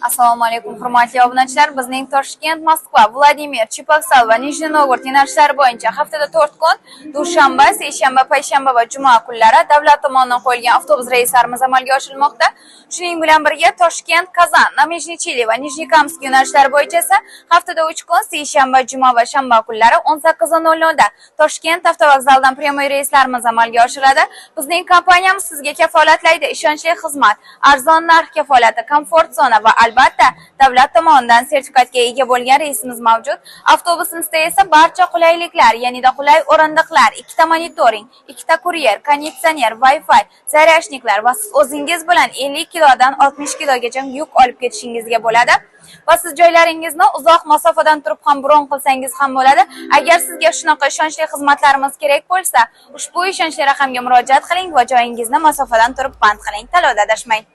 Assalomu alaykum, hurmatli obunachilar. Bizning Toshkent, Moskva, Vladimir, Cheboksary va Nijniy Novgorod yo'nalishlari bo'yicha haftada 4 kun, dushanba, seshanba, payshanba va juma kunlari davlat tomonidan qo'yilgan avtobus reyslarimiz amalga oshirilmoqda. Shuning bilan birga Toshkent, Kazan, Namijniy va Nijnekamsk yo'nalishlari bo'yicha esa haftada 3 kun, seshanba, juma va shanba kunlari 18:00 da Toshkent avtovokzalidan прямой reyslarimiz amalga oshiriladi. Bizning kompaniyamiz sizga kafolatlaydi: ishonchli xizmat, arzon narx kafolati, komfort zona va albatta davlat tomonidan sertifikatga ega bo'lgan reysimiz mavjud. Avtobusimizda esa barcha qulayliklar, yanida qulay o'rindiqlar, ikkita monitoring, ikkita kuryer, konditsioner, Wi-Fi, зарядник lar va siz o'zingiz bilan 50 kilodan 60 kilogacha yuk olib ketishingizga bo'ladi. Va siz joylaringizni uzoq masofadan turib ham bron qilsangiz ham bo'ladi. Agar sizga shunaqa ishonchli xizmatlarimiz kerak bo'lsa, ushbu ishonchli raqamga murojaat qiling va joyingizni masofadan turib band qiling. Tanlovda adashmang.